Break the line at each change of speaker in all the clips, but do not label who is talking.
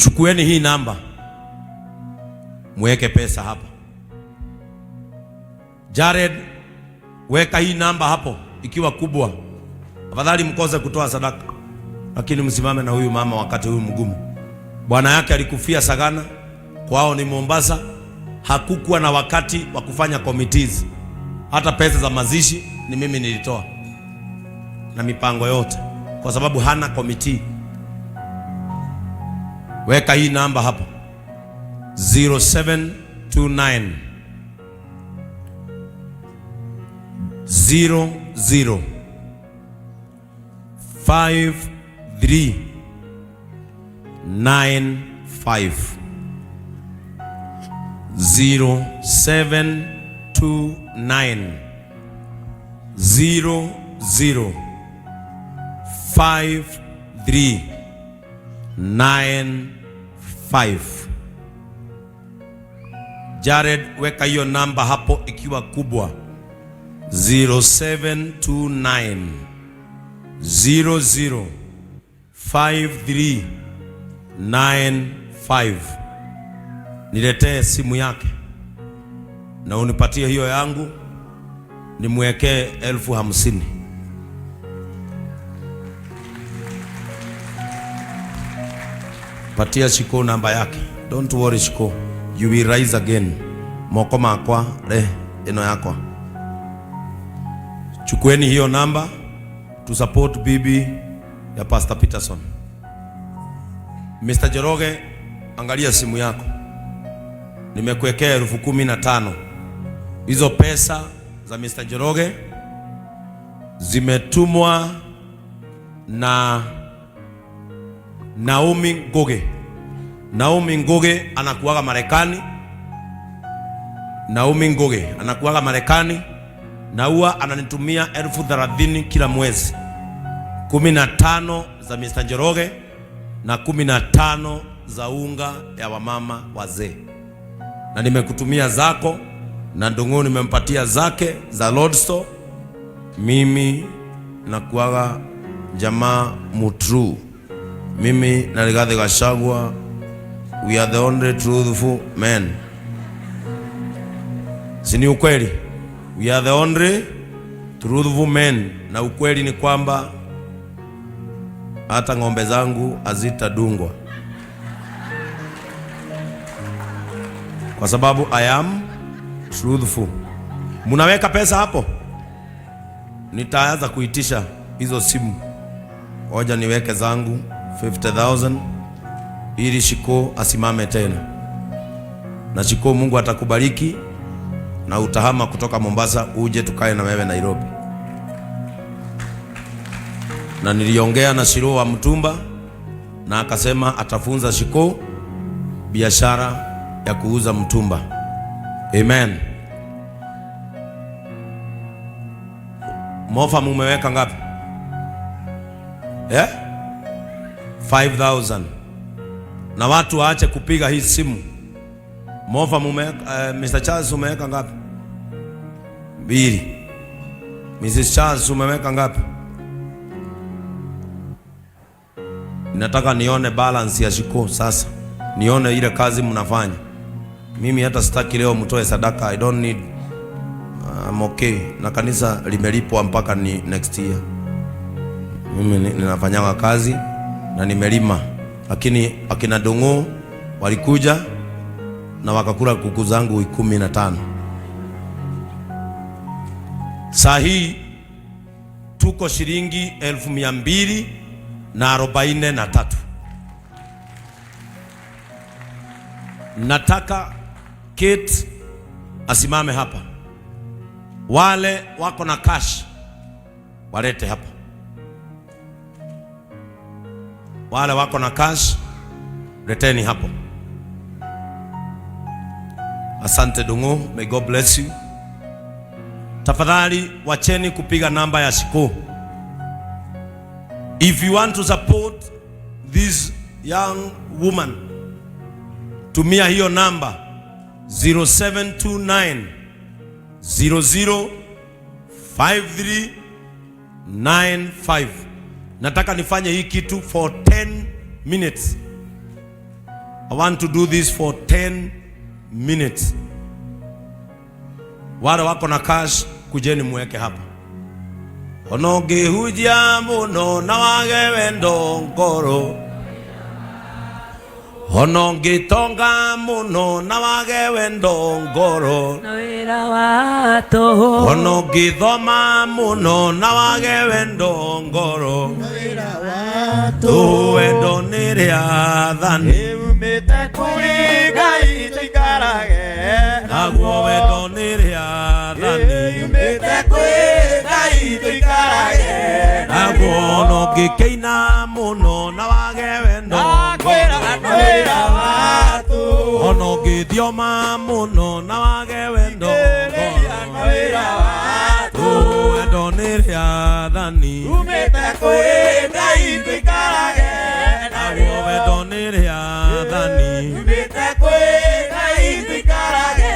Chukueni hii namba, mweke pesa hapa. Jared, weka hii namba hapo ikiwa kubwa. Afadhali mkose kutoa sadaka, lakini msimame na huyu mama wakati huyu mgumu. Bwana yake alikufia Sagana, kwao ni Mombasa. Hakukuwa na wakati wa kufanya committees. Hata pesa za mazishi ni mimi nilitoa na mipango yote, kwa sababu hana committee. Weka hii namba hapo 0729 00 53 95, 0729 00 53 95. Jared, weka hiyo namba hapo ikiwa kubwa 0729 00 53 95. Niletee simu yake na unipatie hiyo yangu, nimwekee 50,000. Patia Shiko namba yake. Don't worry Shiko, you will rise again. Moko makwa re ino yakwa. Chukueni hiyo namba to support bibi ya Pastor Peterson. Mr. Njoroge, angalia simu yako. Nimekuwekea 15,000. Hizo pesa za Mr. Njoroge zimetumwa na Naomi Ngugi. Naomi Ngugi anakuaga Marekani. Naomi Ngugi anakuaga Marekani na huwa ananitumia 30,000 kila mwezi. 15 za Mr. Njoroge na 15 za unga ya wamama wazee. Na nimekutumia zako na Ndung'u nimempatia zake za Lordstore. Mimi nakuaga jamaa mutru. Mimi na Rigathi Gachagua, we are the only truthful men. Si ni ukweli? We are the only truthful men. Na ukweli ni kwamba hata ng'ombe zangu hazitadungwa, kwa sababu I am truthful. Munaweka pesa hapo, nitaanza kuitisha hizo simu. Ngoja niweke zangu 50,000 ili Shiko asimame tena. Na Shiko, Mungu atakubariki na utahama kutoka Mombasa uje tukae na wewe Nairobi. Na niliongea na Shiro wa Mtumba na akasema atafunza Shiko biashara ya kuuza mtumba. Amen. Mofa mumeweka ngapi? Yeah? 5,000. Na watu waache kupiga hii simu. Mofa mumeweka, Mr. Charles umeweka ngapi? 2. Mrs. Charles umeweka ngapi? Nataka nione balance ya Shiko sasa. Nione ile kazi mnafanya. Mimi hata sitaki leo mtoe sadaka. I don't need. I'm okay. Na kanisa limelipwa mpaka ni next year. Mimi ninafanyanga kazi na nimelima. Lakini akina Ndung'u walikuja na wakakula kuku zangu 15. Saa hii tuko shilingi 243,000. Nataka Kate asimame hapa. Wale wako na cash walete hapa. Wale wako na cash leteni hapo. Asante Ndung'u, may God bless you. Tafadhali wacheni kupiga namba ya Shiko. If you want to support this young woman, tumia hiyo namba 0729 00 5395. Nataka nifanye hii kitu for 10 minutes. I want to do this for 10 minutes. Wale wako na cash, kujeni muweke hapa. Ona ũngĩhunjia mũno na wage wendo ngoro, ona ũngĩtonga mũno na wage wendo ngoro,
Na wĩra wa tũhũ.
Ona ũngĩthoma mũno na wage wendo ngoro, tũhũ wendo nĩ rĩathani.
Umĩte kũrĩ Ngai tũikarage.
Naguo wendo nĩ rĩathani.
Umĩte kwĩ Ngai tũikarage.
Naguo ona ũngĩkĩina mũno na wage wendo
Ndakwĩra
ngoro,
wĩra wa tũhũ.
Ona ũngĩthioma mũno na wage wendo
Thikĩrĩria
ngoro,
na wĩra wa
tũhũ wendo nĩ rĩathani.
Umĩte kwĩ Ngai tũikarage.
Naguo wendo nĩ rĩathani.
Umĩte kwĩ Ngai tũikarage.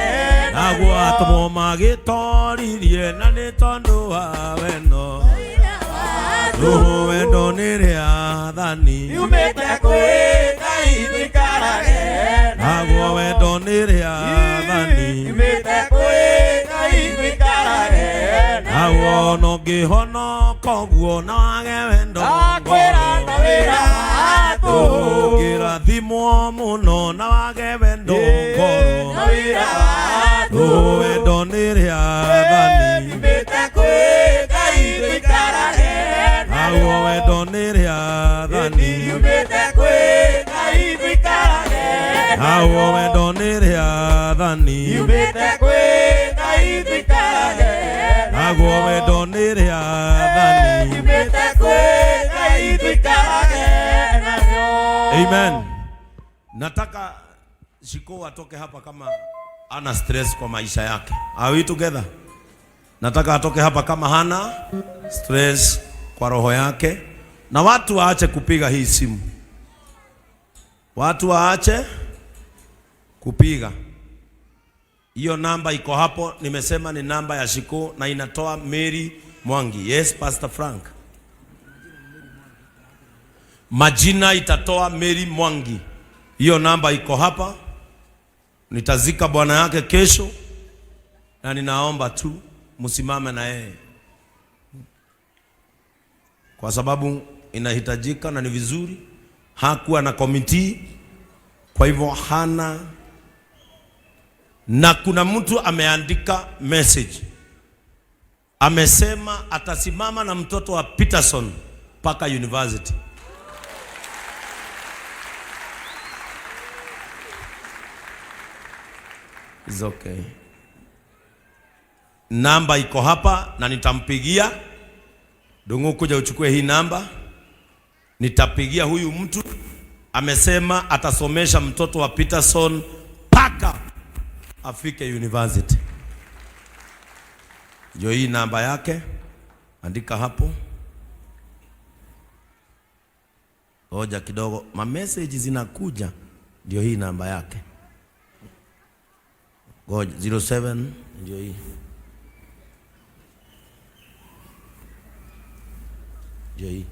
Naguo atũmwo magĩtoririe na nĩ tondũ wa wendo, tũhũ wendo nĩ rĩathani.
Umĩte kwĩ Ngai tũikarage.
Naguo wendo nĩ rĩathani.
Umĩte kwĩ Ngai tũikarage.
Naguo ona ũngĩhonoka ũguo na wage wendo
Ndakwĩra na wĩra wa tũhũ.
Ũngĩrathimwo mũno na wage wendo ngoro,
Na wĩra wa
tũhũ
tũhũ.
wendo nĩ rĩathani.
Umĩte kwĩ Ngai tũikarage.
Naguo wendo nĩ rĩathani.
Umĩte kwĩ Ngai tũikarage.
Naguo wendo nĩ rĩathani.
Umĩte kwĩ Ngai tũikarage.
Naguo wendo nĩ rĩathani.
Umĩte kwĩ Ngai tũikarage.
Amen. Nataka Shiko atoke hapa kama ana stress kwa maisha yake. Are we together? Nataka atoke hapa kama hana stress kwa roho yake, na watu waache kupiga hii simu. Watu waache kupiga hiyo namba. Iko hapo, nimesema ni namba ya Shiko na inatoa Mary Mwangi. Yes, Pastor Frank. Majina itatoa Mary Mwangi. Hiyo namba iko hapa. Nitazika bwana yake kesho, na ninaomba tu msimame na yeye, kwa sababu inahitajika na ni vizuri. Hakuwa na committee, kwa hivyo hana. Na kuna mtu ameandika message, amesema atasimama na mtoto wa Peterson mpaka university. It's okay. Namba iko hapa na nitampigia. Dungu, kuja uchukue hii namba. Nitapigia huyu mtu, amesema atasomesha mtoto wa Peterson mpaka afike university. Ndio hii namba yake, andika hapo. Ngoja kidogo, ma message zinakuja. Ndio hii namba yake. Ngoja, 07 ndio hii. Ndio hii.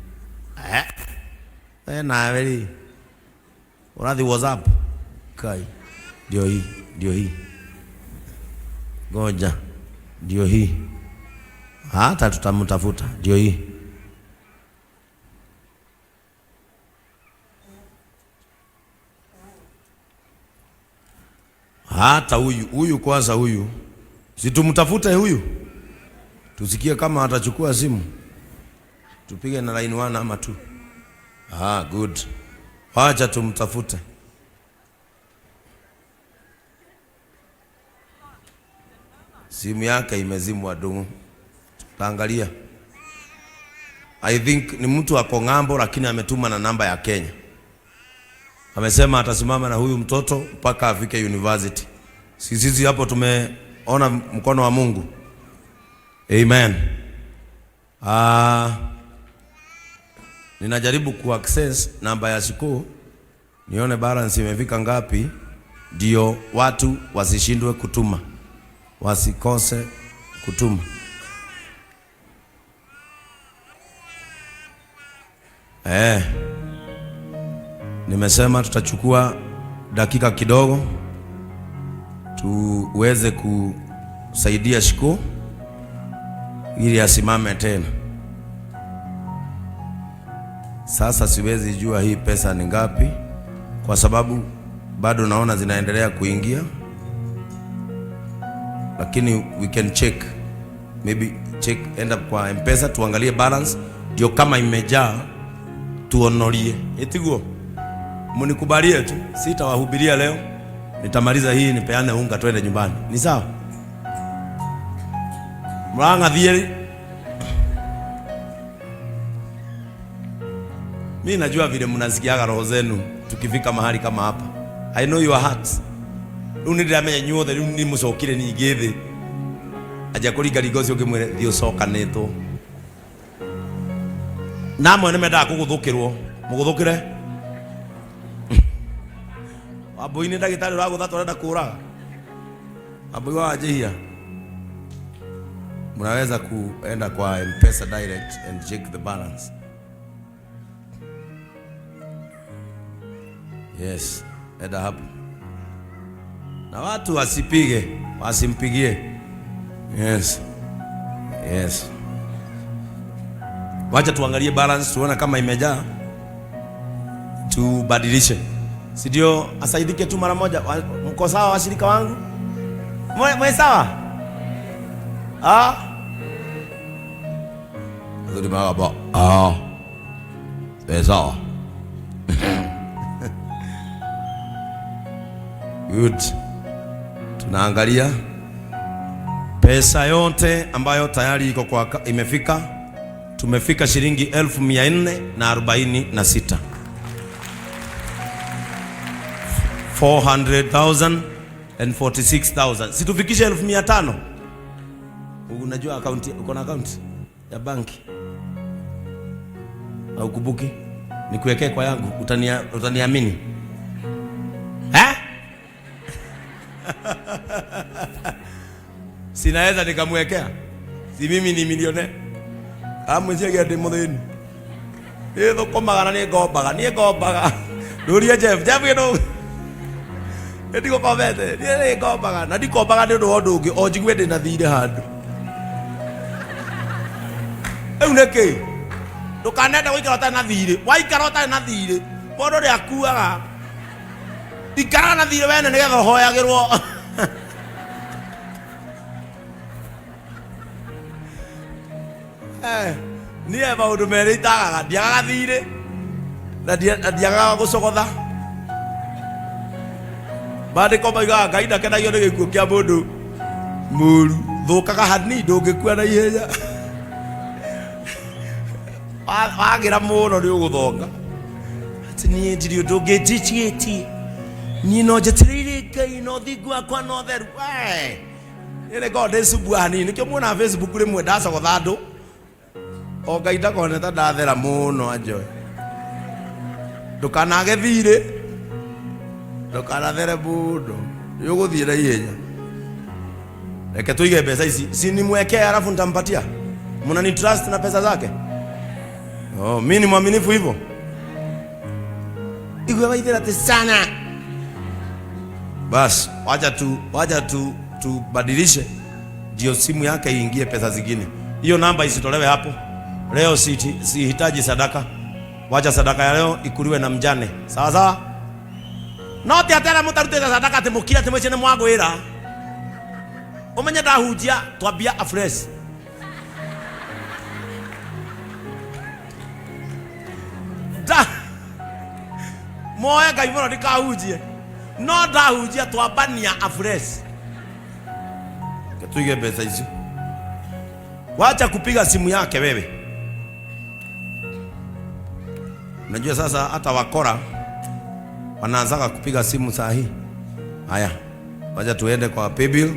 Eh. Eh, na veri. Urathi WhatsApp. Kai. Ndio hii, ndio hii. Ngoja. Ndio hii. Hata tutamtafuta. Ndio hii. Hata huyu, huyu kwanza huyu. Si tumtafute huyu. Tusikie kama atachukua simu. Tupige na line 1 ama 2. Ah, good. Wacha tumtafute. Simu yake imezimwa, Dungu. Tutaangalia. I think ni mtu ako ng'ambo lakini ametuma na namba ya Kenya. Amesema atasimama na huyu mtoto mpaka afike university. Sisi hapo tumeona mkono wa Mungu. Amen. Ninajaribu kuaccess namba ya Shiko nione balance imefika ngapi, ndio watu wasishindwe kutuma, wasikose kutuma. Nimesema tutachukua Dakika kidogo tuweze kusaidia Shiko ili asimame tena. Sasa siwezi jua hii pesa ni ngapi, kwa sababu bado naona zinaendelea kuingia, lakini we can check, maybe check, enda kwa M-Pesa tuangalie balance, ndio kama imejaa tuonorie. Etiguo mnikubalie tu, sitawahubiria leo, nitamaliza hii nipeane unga twende nyumbani. Ni sawa? Mrang'athie. Mi najua vile mnasikiaga roho zenu tukifika mahali kama hapa. I know your hearts. Rĩu nĩ ndĩramenya inyuothe rĩu nĩ mũcokire ningĩ thĩ. Anjia kũringaringa ũcio ũngĩ mwĩre thiĩ ũcokanĩtwo. Na amwe nĩ mendaga kũgũthũkĩrwo. Mũgũthũkĩre. Wambũi nĩ ndagĩtarĩ ũragũtha tũrenda kũraga. Wambũi wa Wanjihia. Mnaweza kuenda kwa M-Pesa direct and check the balance. Yes, enda hapo. Na watu wasipige, wasimpigie. Yes. Yes. Wacha tuangalie balance tuone kama imejaa. Tubadilishe. Si ndio asaidike tu mara moja. Mko sawa washirika wangu? Mwe sawa? Ah? Nzuri baba. Ah. Sawa. Good. Tunaangalia pesa yote ambayo tayari iko kwa imefika. Tumefika shilingi 446,000. 400,046,000. Si tufikishe 500,000. Unajua account, uko na account ya banki? Au kubuki? Nikuwekee kwa yangu, utaniamini? Eh? Sinaweza nikamwekea. Si mimi ni milionea. Amwiciagia ndi muthini. Ni thukumaga na ni ngombaga, ni ngombaga. Ndurie Jeff, Jeff gino. Ndigũkombete, niĩ nĩ ngombaga na ndikombaga nĩ ũndũ wa ũndũ ũngĩ, o njigue ndĩ na thirĩ handũ. Rĩu nĩkĩ? Ndũkanende gũikara ũtarĩ na thirĩ. Waikara ũtarĩ na thirĩ, mũndũ nĩakuaga. Ikaraga na thirĩ wene nĩgetha ũhoyagĩrwo. Niĩ maũndũ merĩ itagaga, ndiagaga thirĩ na ndiagaga gũcogotha. Maandĩko maugaga Ngai ndakenagio nĩ gĩkuũ kĩa mũndũ mũũru. Thũkaga hanini ndũngĩkua na ihenya. Wagĩra mũno nĩ ũgũthonga. Atĩ niĩ ndirĩ ũndũ ũngĩnjĩkĩtie. Niĩ no njetereire Ngai na ũthingu wakwa na ũtheru. Wee! Niĩ nĩngoragwo ndĩcumbua hanini. Nĩkĩo muonaga Facebook rĩmwe ndacogotha andũ. O Ngai ndakone ta ndathera mũno anjoe. Ndũkanage thirĩ. Ndũkanathere mũno. Nĩ ũgũthiĩ na ihenya. Reke tuige mbeca ici. Si nimwekee alafu nitampatia. Mnani trust na pesa zake? Oh, mimi ni mwaminifu hivyo. Igwe waithira ati sana. Bas, wacha tu tubadilishe ndio simu yake iingie pesa zingine. Hiyo namba isitolewe hapo. Leo sihitaji sadaka. Wacha sadaka ya leo ikuliwe na mjane. Sawa sawa? No ti atera mutarutite sadaka ati mukira ati mwicene mwagwira. Umenye ndahunjia twambia afresh. Da. Moe Ngai muno ndikahunjie. No ndahunjia twambania afresh. Tuige mbeca icio. Wacha kupiga simu yake wewe. Unajua sasa hata wakora wanaanzaga kupiga simu saa hii. Haya, wacha tuende kwa paybill.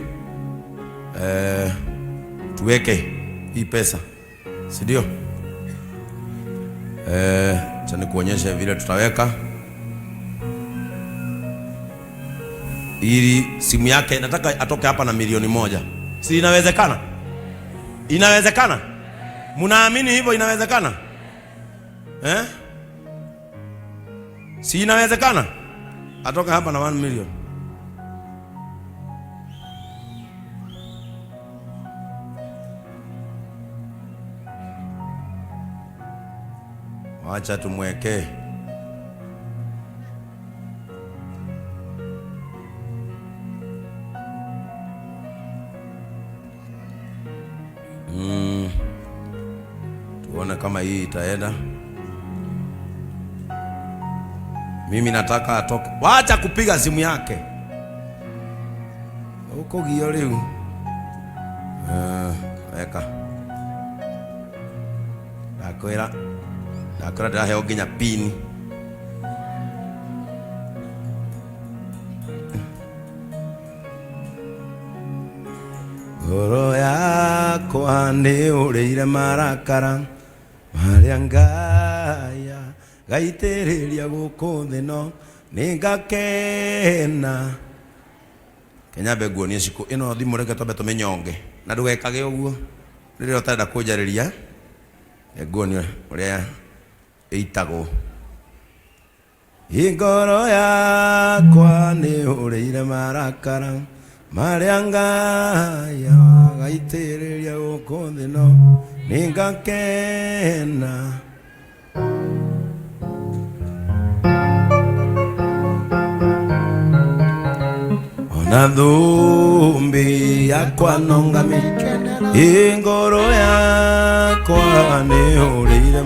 Tuweke hii pesa. Si ndio? Acha nikuonyeshe vile tutaweka. Ili simu yake nataka atoke hapa na 1,000,000. Si inawezekana? Inawezekana? Mnaamini hivyo inawezekana? Si inawezekana? Atoke hapa na 1 million. Wacha tumwekee. Tuone kama hii itaenda. Mimi nataka atoke. Wacha kupiga simu yake huko gio riu. Weka ndakwira ndakwira ndiraheo nginya pini. Ngoro yakwa nĩ ũrĩire marakara marĩa ngaya gaitĩrĩria gũkũ thĩ no nĩngakena. Kenyambe nguonie cikũ ĩno thimũ, reke twambe tũmĩnyonge na ndũgekage ũguo rĩrĩa ũtarenda kũnjarĩria. Nguonie ũrĩa ĩitagwo. Ngoro yakwa nĩ ũrĩire marakara marĩa ngaya gaitĩrĩria gũkũ thĩ no nĩngakena. Ona thumbi yakwa no ngamĩkenera. Ngoro yakwa nĩ ũrĩire.